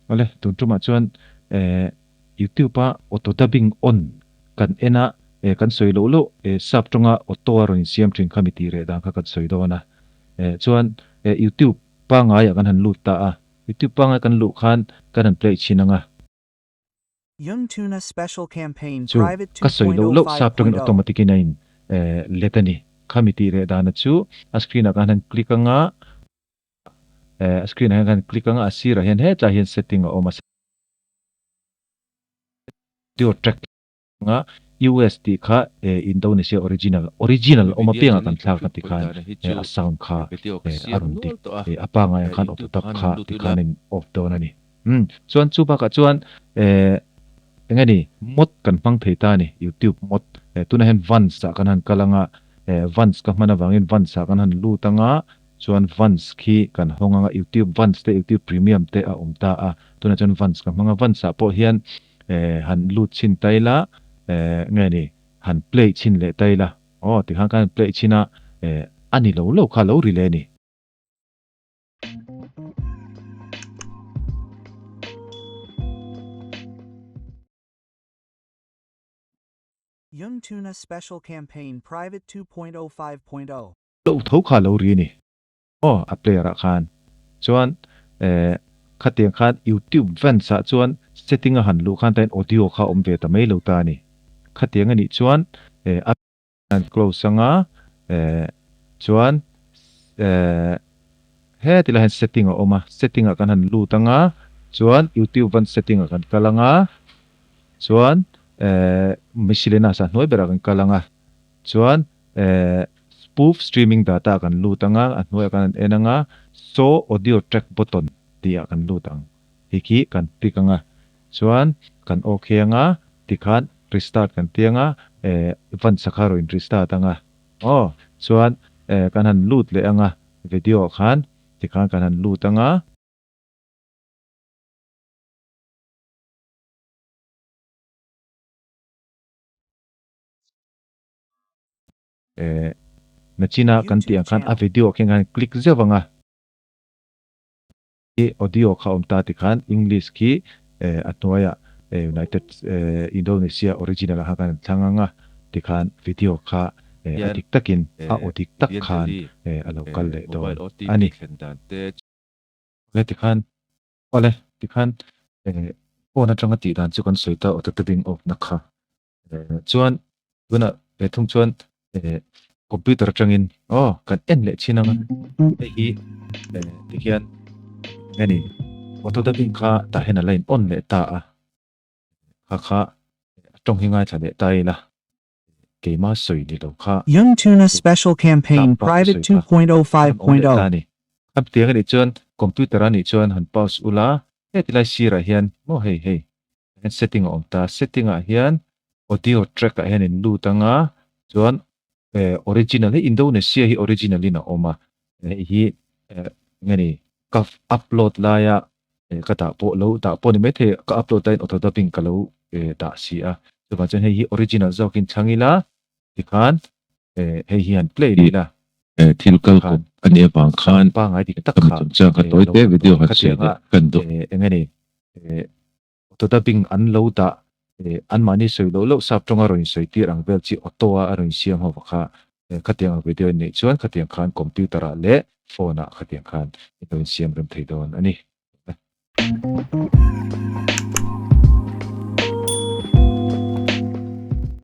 Awle, tun tumah chuan eh YouTube a auto dubbing on kan en a, eh kan sawi loh loh eh sap tawnga auto a rawn insiam thin kha mi tih reh dan kha kan sawi dawn a. Eh chuan eh YouTube pangaiah kan han lut ta a, YouTube pangai kan luh khan kan han play chhin ang a. Youngtuna Special Campaign Chu Private ka sawi loh loh sap tawngin 2.05.0. automatic in a in let a ni. Khami tih reh dana chu a screen ah khan han click anga a screen ah hian khan click anga a sirah hian hetlai hian setting a awm a audio track anga US tih kha Indonesia original original awm apiangah kan thlak a tikhan a sound kha a rawn dik a pangai ang khan auto dub kha tikhan a in off dawn a ni. Umm chuan chu bakah chuan eh eng nge ni mod kan hmang thei ta a ni youtube mod eh tunah hian vans ah kan han kal anga eh vans ka hman avangin vans ah kan han lut anga chuan vans khi kan hawng anga youtube vans te youtube premium te a awm ta a tunah chuan vans ka hmang a vans ah pawh hian eh han lut chhin ta ila eh nge ni han play chhin leh ta ila aw tikhan kan han play chhin a eh a ni lo lo kha lo ri leh a ni. Youngtuna Special Campaign Private 2.05.0. Lo tho kha lo ri a ni. Aw a player ah khan chuan eh khatiang khan youtube vans ah chuan setting a han luh khan tain audio kha awm ve ta mai lo ta a ni. Khatiang a nih chuan eh a. An close anga eh chuan eh heti lai hian setting a awm a, setting ah kan han lut anga chuan youtube van setting ah kan kal anga chuan eh miscellaneous ah hnuai berah kan kal anga chuan eh spoof streaming data ah kan lut anga a hnuaiah kan han en anga show audio track button tih ah kan lut ang hi khi kan click anga chuan kan ok anga tikhan Restart kan ti anga eh van sakha rawh in restart anga aw chuan eh kan han lut leh anga video ah khan tikhan kan han lut anga. Eh nachina kan tih YouTube ang khan a channel. video ah khian kan han click zeuh anga. I audio kha awm ta tikhan English khi a hnuaiah United Indonesia original ah khan kan thlang ang a tikhan video kha a dik takin a aw dik tak khan a lo kal leh dawn a ni. Awle tikhan awle tikhan phone atanga tih dan chu kan sawi ta auto dubbing off na kha Chuan tunah ve thung chuan computer atangin aw kan en leh chin ang a, hei hi tikhian eng nge ni auto dubbing kha tah hian a la in on leh ta a, kha kha a tawng hi ngaithla leh ta ila keima sawi ni lo kha Young Tuna Special Campaign tap a Private sawi kha an awm leh ta 2.05.0. a ni. A tiang anih chuan computer anih chuan han pause ula heti lai sirah hian maw hei hei Hian setting a awm ta, setting ah hian audio track ah hian in lut anga chuan eh original hei Indonesia hi original in a awm a hei hi eh enge ni ka upload laia eh ka dah pawh lo dah pawh ni maithei ka upload laiin auto dubbing ka lo eh dah si a chuvang chuan hei hi original zawkin chhang ila tikhan eh hei hi han play leh ila Eh thil kal kawp a nih avang khan pangai dik tak ka mi kha chungchang kha eh tawi alo te awm video dawn han sawi khatianga leh kan duh. eh enge ni eh Auto dubbing an lo dah eh anmahni sawi loh loh sap tawnga rawn insawi tir ang vel chi auto a a rawn insiam ho kha eh khatiang ang video in neih chuan khatiang khan computer ah leh phone ah khatiang khan in lo insiam rem thei dawn a ni.